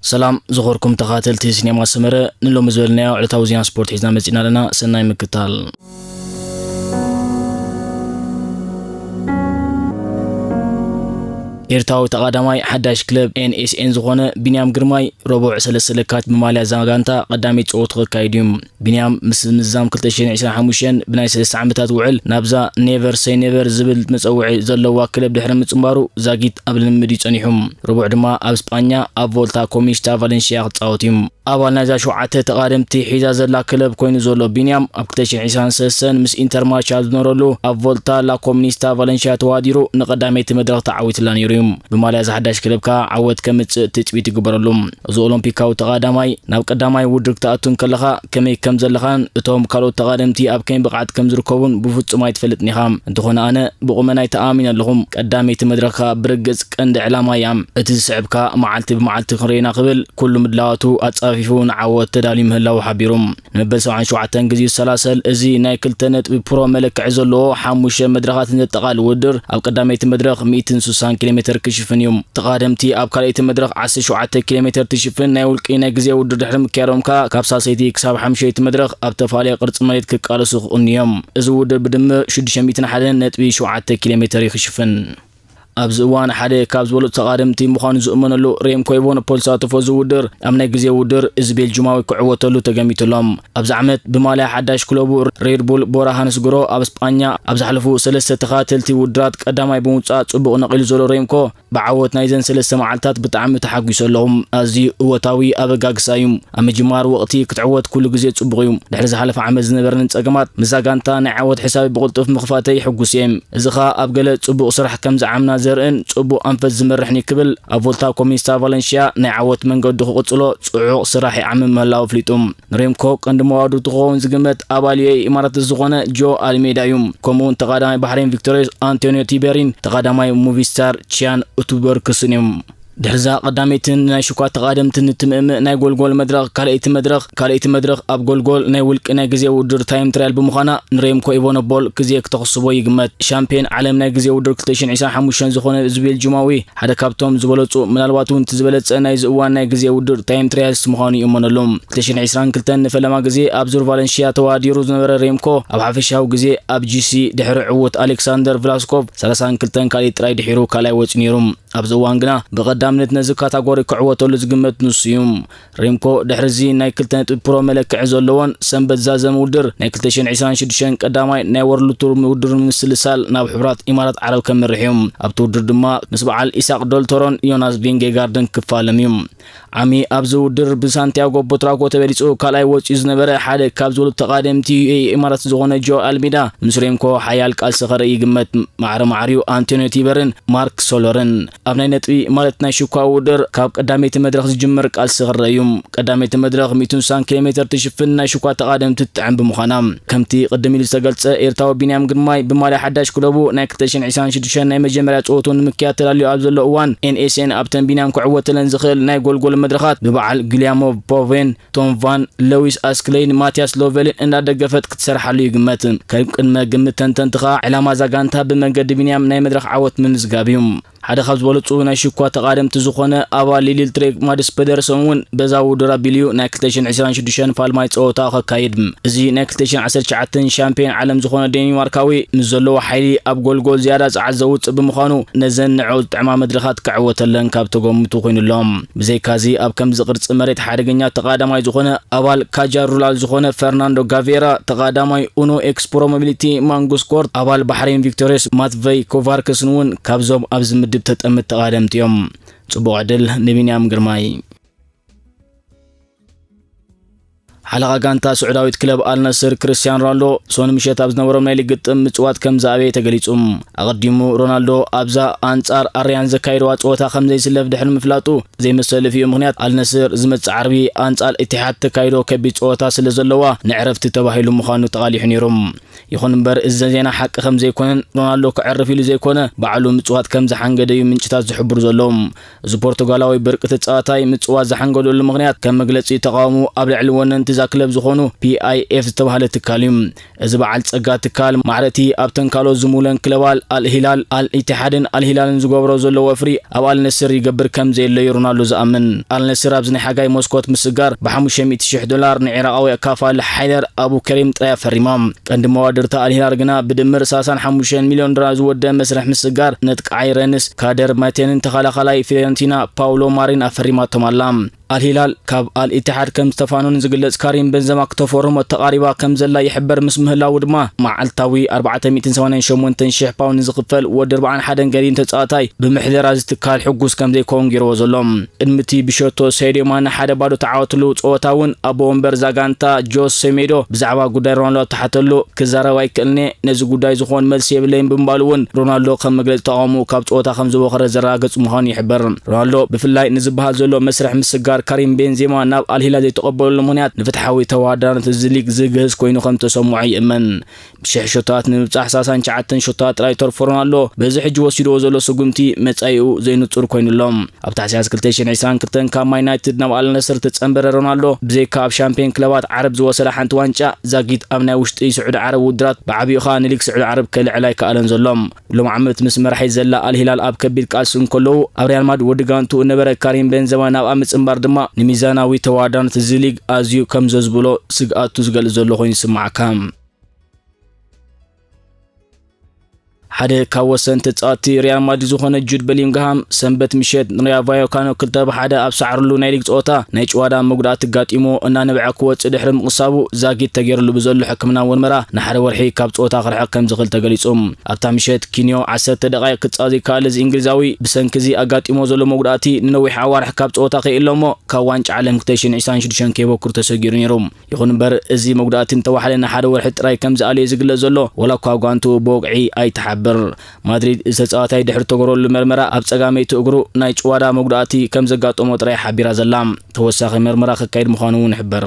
ሰላም ዝኸርኩም ተኻተልቲ ሲኔማ ሰመረ፣ ንሎሚ ዝበልናዮ ዕለታዊ ዜና ስፖርት ሒዝና መጺና ኣለና። ሰናይ ምክታል። ኤርትራዊ ተቓዳማይ ሓዳሽ ክለብ ኤን ኤስ ኤን ዝኾነ ቢንያም ግርማይ ረቡዕ ሰለስተ ለካቲት ብማልያ እዛ ጋንታ ቀዳመይቲ ጸወቱ ከካይድ እዩ። ቢንያም ምስ ምዝዛም ክልተ ሽሕን ዕስራን ሓሙሽተን ብናይ ሰለስተ ዓመታት ውዕል ናብዛ ኔቨር ሰይ ኔቨር ዝብል መጸውዒ ዘለዋ ክለብ ድሕሪ ምጽንባሩ ዛጊት ኣብ ልምምድ እዩ ጸኒሑ። ረቡዕ ድማ ኣብ ስጳኛ ኣብ ቮልታ ኮሚኒስታ ቫለንሽያ ክጻወት እዩ። ኣባል ናይዛ ሸውዓተ ተቓደምቲ ሒዛ ዘላ ክለብ ኮይኑ ዘሎ ቢንያም ኣብ ክልተ ሽሕን ዕስራን ሰለስተን ምስ ኢንተር ማቻ ኣብ ዝነበረሉ ኣብ ቮልታ ላ ኮሚኒስታ ቫለንሽያ ተዋዲሩ ንቐዳመይቲ መድረኽ ተዓዊትላ ነይሩ እዩ። ብማልያ እዛ ሓዳሽ ክለብ ከኣ ዓወት ከምጽእ ትጽቢት ይግበረሉ። እዚ ኦሎምፒካዊ ተቓዳማይ ናብ ቀዳማይ ውድድር ክትኣቱ እንከለኻ ከመይ ከም ዘለኻን እቶም ካልኦት ተቓደምቲ ኣብ ከመይ ብቕዓት ከም ዝርከቡን ብፍጹም ኣይትፈልጥን ኢኻ። እንተኾነ ኣነ ብቑመናይ ተኣማሚነ ኣለኹ። ቀዳመይቲ መድረኽ ከኣ ብርግጽ ቀንዲ ዕላማ እያ። እቲ ዝስዕብ ከኣ መዓልቲ ብመዓልቲ ክንርእዮ ኢና ክብል ኩሉ ምድላዋቱ ኣጻፊፉ ንዓወት ተዳልዩ ምህላዉ ሓቢሩ። ንመበል ሰብዓን ሸውዓተን ግዜኡ ዝሰላሰል እዚ ናይ ክልተ ነጥቢ ፕሮ መለክዒ ዘለዎ ሓሙሽተ መድረኻትን ዘጠቓልል ውድድር ኣብ ቀዳመይቲ መድረኽ ሚእትን ስሳን ኪሎ ሜተር ክሽፍን እዩ። ተቓደምቲ ኣብ ካልኣይቲ መድረኽ ዓሰርተ ሸውዓተ ኪሎ ሜተር ትሽፍን ናይ ውልቂ ናይ ግዜ ውድድር ድሕሪ ምክያዶም ከኣ ካብ ሳልሰይቲ ክሳብ ሓሙሽተይቲ መድረኽ ኣብ ተፋልየ ቅርጺ መሬት ክቃለሱ ክቕኑ እዮም። እዚ ውድድር ብድምር ሽዱሽተ ሚእትን ሓደን ነጥቢ ሸውዓተ ኪሎ ሜተር እዩ ክሽፍን። ኣብዚ እዋን ሓደ ካብ ዝበለጹ ተቓደምቲ ምዃኑ ዝእመነሉ ሬምኮ ኢቮኖፖል ዝሳተፎ እዚ ውድድር ኣብ ናይ ግዜ ውድድር እዚ ቤልጅማዊ ክዕወተሉ ተገሚቱ ኣሎ። ኣብዚ ዓመት ብማልያ ሓዳሽ ክለቡ ሬድ ቡል ቦራ ሃንስግሮ ኣብ ስጳኛ ኣብ ዝሓለፉ ሰለስተ ተኸታተልቲ ውድድራት ቀዳማይ ብምውጻእ ጽቡቕ ነቒሉ ዘሎ ሬምኮ ብዓወት ናይዘን ሰለስተ መዓልታት ብጣዕሚ ተሓጒሰ ኣለኹ። ኣዝዩ እወታዊ ኣበጋግሳ እዩ። ኣብ ምጅማር ወቕቲ ክትዕወት ኩሉ ግዜ ጽቡቕ እዩ። ድሕሪ ዝሓለፈ ዓመት ዝነበረኒ ጸገማት ምስዛ ጋንታ ናይ ዓወት ሕሳበይ ብቕልጡፍ ምኽፋተይ ሕጉስ እየ። እዚ ኸኣ ኣብ ገለ ጽቡቕ ስራሕ ከም ዝዓምና ዘርእን ጽቡቕ ኣንፈት ዝመርሕን እዩ ክብል ኣብ ቮልታ ኮሚኒስታ ቫለንሽያ ናይ ዓወት መንገዱ ክቕጽሎ ጽዑቕ ስራሕ ይዓምም ምህላዉ ኣፍሊጡ። ንሬምኮ ቀንዲ መዋድርቱ ክኸውን ዝግመት ኣባል ዩ ኤ ኢ ኢማራት ዝኾነ ጆ ኣልሜዳ እዩ። ከምኡውን ተቓዳማይ ባሕሬን ቪክቶርዮስ ኣንቶኒዮ ቲበሪን ተቓዳማይ ሙቪስታር ቺያን ኡቱበርክስን እዮም። ድሕርዛ ቀዳመይትን ናይ ሽኳ ተቓደምትን እትምእምእ ናይ ጎልጎል መድረኽ ካልኣይቲ መድረኽ ካልኣይቲ መድረኽ ኣብ ጎልጎል ናይ ውልቂ ናይ ግዜ ውድድር ታይም ትራያል ብምዃና ንሬምኮ ኢቮኖፖል ግዜ ክተኽስቦ ይግመት። ሻምፒዮን ዓለም ናይ ግዜ ውድድር ክልተ ሽሕን ዕስራን ሓሙሽተን ዝኾነ እዚ ቤልጅማዊ ሓደ ካብቶም ዝበለጹ ምናልባት እውን እቲ ዝበለጸ ናይዚ እዋን ናይ ግዜ ውድድር ታይም ትራያልስ ምዃኑ ይእመነሉ። ክልተ ሽሕን ዕስራን ክልተን ንፈለማ ግዜ ኣብ ዙር ቫለንሽያ ተወዳዲሩ ዝነበረ ሬምኮ ኣብ ሓፈሻዊ ግዜ ኣብ ጂ ሲ ድሕሪ ዕዉት ኣሌክሳንደር ቭላስኮቭ ሰላሳን ክልተን ካልኣይ ጥራይ ድሒሩ ካልኣይ ወጺኡ ነይሩ። ኣብዚ እዋን ግና ብቐዳምነት ነዚ ካታጎሪ ክዕወተሉ ዝግመት ንሱ እዩ። ሬምኮ ድሕሪ እዚ ናይ ክልተ ነጥቢ ፕሮ መለክዒ ዘለዎን ሰንበት ዛዘም ውድድር ናይ ክልተ ሽሕን ዕስራን ሽዱሽተን ቀዳማይ ናይ ወርልድ ቱር ውድድር ንምስልሳል ናብ ሕቡራት ኢማራት ዓረብ ከምርሕ እዩ። ኣብቲ ውድድር ድማ ምስ በዓል ኢሳቅ ዶልቶሮን ዮናስ ቪንጌጋርድን ክፋለም እዩ። ዓሚ ኣብዚ ውድድር ብሳንቲያጎ ቦትራጎ ተበሊጹ ካልኣይ ወጺኡ ዝነበረ ሓደ ካብ ዝበሉ ተቓደምቲ ዩ ኤ ኢ ኢማራት ዝኾነ ጆ ኣልሜዳ ምስ ሬምኮ ሓያል ቃልሲ ከርኢ ይግመት። ማዕረ ማዕሪኡ ኣንቶኒዮ ቲበርን ማርክ ሶለርን ኣብ ናይ ነጥቢ ማለት ናይ ሽኳ ውድድር ካብ ቀዳመይቲ መድረኽ ዝጅምር ቃልሲ ክረአ እዩ። ቀዳመይቲ መድረኽ ሚእትን ስሳን ኪሎ ሜተር ትሽፍን ናይ ሽኳ ተቓደምቲ ትጥዕም ብምዃና፣ ከምቲ ቅድም ኢሉ ዝተገልጸ ኤርትራዊ ቢንያም ግርማይ ብማልያ ሓዳሽ ክለቡ ናይ ክልተ ሽሕን ዕስራን ሽዱሽተን ናይ መጀመርያ ጸወትኡ ንምክያድ ተዳልዩ ኣብ ዘሎ እዋን ኤን ኤስ ኤን ኣብተን ቢንያም ክዕወተለን ዝኽእል ናይ ጎልጎል መድረኻት ብበዓል ጊልያሞ ፖቬን፣ ቶም ቫን፣ ለዊስ ኣስክሌይን ማቲያስ ሎቨልን እንዳደገፈት ክትሰርሓሉ ይግመት። ከም ቅድመ ግምት ተንተንቲ ከኣ ዕላማ እዛ ጋንታ ብመንገዲ ቢንያም ናይ መድረኽ ዓወት ምምዝጋብ እዩ። ሓደ ካብ ዝበለጹ ናይ ሽኳ ተቓደምቲ ዝኾነ ኣባል ሊልትሬክ ማድስ ፐደርሰን እውን በዛ ውድድር ኣቢሉ እዩ ናይ ክልተ ሽሕን ዕስራን ሽዱሽተን ፋልማይ ጸወታ ከካይድ። እዚ ናይ ክልተ ሽሕን ዓሰርተ ትሽዓተን ሻምፒዮን ዓለም ዝኾነ ዴንማርካዊ ምስ ዘለዎ ሓይሊ ኣብ ጎልጎል ዝያዳ ጸዓት ዘውጽእ ብምዃኑ ነዘን ንዕኡ ዝጥዕማ መድረኻት ክዕወተለን ካብ ተገምቱ ኮይኑሎም። ብዘይካዚ ኣብ ከምዚ ቅርጺ መሬት ሓደገኛ ተቓዳማይ ዝኾነ ኣባል ካጃ ሩላል ዝኾነ ፈርናንዶ ጋቬራ፣ ተቓዳማይ ኡኖ ኤክስፕሮ ሞቢሊቲ ማንጉስ ኮርት፣ ኣባል ባሕሬን ቪክቶርዮስ ማትቨይ ኮቫርክስን እውን ካብዞም ኣብዚ ምድብ ተጠምት ተቓደምቲ እዮም። ጽቡቕ ዕድል ንቢንያም ግርማይ። ሓለቓ ጋንታ ስዑዳዊት ክለብ ኣልነስር ክርስቲያን ሮናልዶ ሶኒ ምሸት ኣብ ዝነበሮም ናይ ሊግ ግጥም ምጽዋት ከም ዝኣበየ ተገሊጹ። ኣቐዲሙ ሮናልዶ ኣብዛ ኣንጻር ኣርያን ዘካየድዋ ጸወታ ከም ዘይስለፍ ድሕሪ ምፍላጡ ዘይመሰለፊኡ ምኽንያት ኣልነስር ዝመጽእ ዓርቢ ኣንጻር ኢቲሓድ ተካይዶ ከቢድ ጸወታ ስለ ዘለዋ ንዕረፍቲ ተባሂሉ ምዃኑ ተቓሊሑ ነይሩ። ይኹን እምበር እዚ ዜና ሓቂ ከም ዘይኮነን ሮናልዶ ክዕርፍ ኢሉ ዘይኮነ ባዕሉ ምጽዋት ከም ዝሓንገደ እዩ ምንጭታት ዝሕብሩ ዘለዉ። እዚ ፖርቱጋላዊ ብርቂ ተጻዋታይ ምጽዋት ዝሓንገደሉ ምኽንያት ከም መግለጺ ተቓውሞ ኣብ ልዕሊ ወነንቲ እዛ ክለብ ዝኾኑ ፒኣይኤፍ ዝተባህለ ትካል እዩ። እዚ በዓል ጸጋ ትካል ማዕረቲ ኣብተን ካልኦት ዝምውለን ክለባት ኣልሂላል፣ ኣልኢትሓድን ኣልሂላልን ዝገብሮ ዘሎ ወፍሪ ኣብ ኣልነስር ይገብር ከም ዘየለዩ ሮናልዶ ዝኣምን። ኣልነስር ኣብዚ ናይ ሓጋይ መስኮት ምስጋር ብ500,000 ዶላር ንዒራቓዊ ኣካፋል ሓይደር ኣቡ ከሪም ጥራይ ኣፈሪማ። ቀንዲ መዋድርታ ኣልሂላል ግና ብድምር ሰላሳን ሓሙሽተን ሚልዮን ዶላር ዝወደ መስርሕ ምስጋር ነጥቃዓይ ረንስ ካደር ማቴንን ተኸላኻላይ ፊዮረንቲና ፓውሎ ማሪን ኣፈሪማቶም ኣላ። ኣልሂላል ካብ ኣልኢትሓድ ከም ዝተፋነኑ ዝግለጽ ካሪም ቤንዘማ ክተፈርሞ ተቓሪባ ከም ዘላ ይሕበር ምስ ምህላዉ ድማ መዓልታዊ ኣርባዕተ ሚእትን ሰማንያን ሸሞንተን ሽሕ ፓውንድ ዝኽፈል ወዲ ኣርባዓን ሓደን ገዲን ተጻዋታይ ብምሕደራ እዚ ትካል ሕጉስ ከም ዘይከውን ገይርዎ ዘሎ። ቅድሚ እቲ ብሸቶ ሰይዶ ማነ ሓደ ባዶ ተዓወትሉ ጸወታ እውን ኣቦ ወንበር ዛጋንታ ጆስ ሴሜዶ ብዛዕባ ጉዳይ ሮናልዶ ተሓተሉ ክዛረብ ኣይክእልኔ፣ ነዚ ጉዳይ ዝኾን መልሲ የብለይን ብምባሉ እውን ሮናልዶ ከም መግለጺ ተቓውሞ ካብ ጸወታ ከም ዝወኸረ ዘረጋገጽ ምዃኑ ይሕበር። ሮናልዶ ብፍላይ ንዝበሃል ዘሎ መስርሕ ምስጋር ካሪም ቤንዜማ ናብ ኣልሂላ ዘይተቐበለሉ ምኽንያት ንፍትሓዊ ተወዳዳሪነት እዚ ሊግ ዝግህስ ኮይኑ ከም ተሰምዖ ይእመን። ብሽሕ ሾታት ንምብጻሕ ሰላሳን ትሽዓተን ሾታት ጥራይ ተርፎ ሮናልዶ በዚ ሕጂ ወሲድዎ ዘሎ ስጉምቲ መጻኢኡ ዘይንጹር ኮይኑ ኣሎ። ኣብ ታሕሳስ ክልተ ሽሕን ዕስራን ክልተን ካብ ማን ዩናይትድ ናብ ኣልነስር ተጸንበረ ሮናልዶ ብዘይካ ኣብ ሻምፒዮን ክለባት ዓረብ ዝወሰደ ሓንቲ ዋንጫ ዛጊት ኣብ ናይ ውሽጢ ስዑዲ ዓረብ ውድድራት ብዓቢኡ ኸኣ ንሊግ ስዑዲ ዓረብ ከልዕል ኣይከኣለን ዘሎ። ሎም ዓመት ምስ መራሒ ዘላ ኣልሂላል ኣብ ከቢድ ቃልሲ እንከለዉ ኣብ ሪያል ማድሪድ ወዲ ጋንቱ ነበረ ካሪም ቤንዘማ ናብኣ ምጽንባር ድማ ንሚዛናዊ ተወዳዳሪነት እዚ ሊግ ኣዝዩ ከም ዘዝብሎ ስግኣቱ ዝገልጽ ዘሎ ኮይኑ ይስምዓካ። ሓደ ካብ ወሰንቲ ተጻወትቲ ሪያል ማድሪድ ዝኾነ ጁድ ቤሊንግሃም ሰንበት ምሸት ንራዮ ቫዮካኖ ክልተ ብ ሓደ ኣብ ሰዓርሉ ናይ ሊግ ጸወታ ናይ ጭዋዳ መጉዳእቲ ኣጋጢሞ እናነብዐ ክወጽእ ድሕሪ ምቕሳቡ ዛጊት ተገይርሉ ብዘሎ ሕክምና ምርመራ ንሓደ ወርሒ ካብ ጸወታ ክርሕቕ ከም ዝኽእል ተገሊጹ። ኣብታ ምሸት ኪንዮ ዓሰርተ ደቓይቕ ክጻወት ዘይከኣለ እዚ እንግሊዛዊ ብሰንኪ እዚ ኣጋጢሞ ዘሎ መጉዳእቲ ንነዊሕ ኣዋርሕ ካብ ጸወታ ከይእለ እሞ ካብ ዋንጫ ዓለም ክልተ ሽሕን ዕስራን ሽዱሽተን ከይበኩር ተሰጊሩ ነይሩ። ይኹን እምበር፣ እዚ መጉዳእቲ እንተዋሕደ ንሓደ ወርሒ ጥራይ ከም ዝኣለዮ ዝግለጽ ዘሎ፣ ወላ እኳ ጓንቱ ብወግዒ ኣይተሓብር። ማድሪድ፣ እዚ ተጻዋታይ ድሕሪ ተገረሉ መርመራ ኣብ ጸጋመይቲ እግሩ ናይ ጭዋዳ መጉዳእቲ ከም ዘጋጠሞ ጥራይ ሓቢራ ዘላ። ተወሳኺ መርመራ ከካይድ ምዃኑ እውን ይሕበር።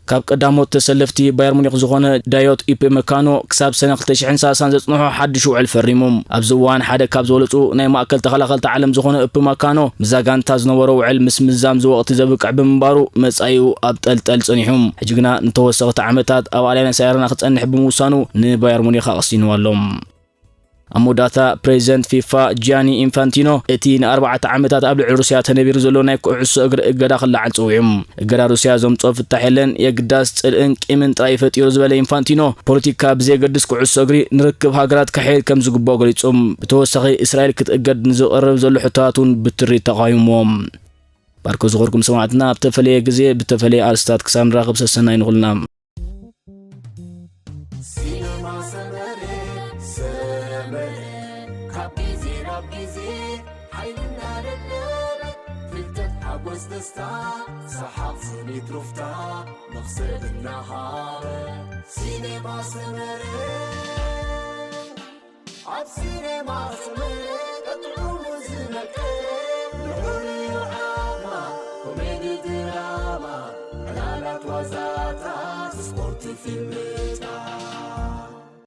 ካብ ቀዳሞት ተሰለፍቲ ባየር ሙኒክ ዝኾነ ዳዮት ኢፕ መካኖ ክሳብ ሰነ ክልተ ሽሕን ሰላሳን ዘጽንሖ ሓድሽ ውዕል ፈሪሙ። ኣብዚ እዋን ሓደ ካብ ዝበለጹ ናይ ማእከል ተኸላኸልቲ ዓለም ዝኾነ ኢፕ መካኖ ምስዛ ጋንታ ዝነበሮ ውዕል ምስ ምዝዛም ዝወቕቲ ዘብቅዕ ብምንባሩ መጻኢኡ ኣብ ጠልጠል ጸኒሑ። ሕጂ ግና ንተወሰኽቲ ዓመታት ኣብ ኣልያንስ ኣሬና ክጸንሕ ብምውሳኑ ንባየር ሙኒክ ኣቕሲንዎ ኣሎ። ኣብ መወዳእታ ፕሬዚደንት ፊፋ ጂያኒ ኢንፋንቲኖ እቲ ንኣርባዕተ ዓመታት ኣብ ልዕሊ ሩስያ ተነቢሩ ዘሎ ናይ ኩዕሶ እግሪ እገዳ ክለዓል ጸዊዑ። እገዳ ሩስያ ዘምጽኦ ፍታሕ የለን፣ የግዳስ ጽልእን ቂምን ጥራይ እዩ ፈጢሩ ዝበለ ኢንፋንቲኖ፣ ፖለቲካ ብዘየገድስ ኩዕሶ እግሪ ንርክብ ሃገራት ክሕየል ከም ዝግብኦ ገሊጹ። ብተወሳኺ እስራኤል ክትእገድ ንዝቐርብ ዘሎ ሕቶታት እውን ብትሪ ተቓዊምዎ። ባርኮ ዝኸርኩም ሰማዕትና ኣብ ተፈለየ ግዜ ብተፈለየ ኣርእስታት ክሳብ ንራኸብ ሰሰናይ ንኹልና። ሲነማ ሰመረ፣ ሰመረ፣ ካብ ግዜ ናብ ግዜ ሓይልና ለለበ፣ ፍልጠት ሓጎስ ደስታ፣ ሰሓቕ ስኒት ሩፍታ፣ መኽሰብ እናሃበ። ሲነማ ሰመረ፣ ኣብ ሲነማ ሰመረ፣ ቀጥዑ ዝነቀ፣ ልዑል እዩ ዓቕማ፣ ኮሜዲ ድራማ፣ ዕላላት ዋዛታት፣ ስፖርት ፊልም፣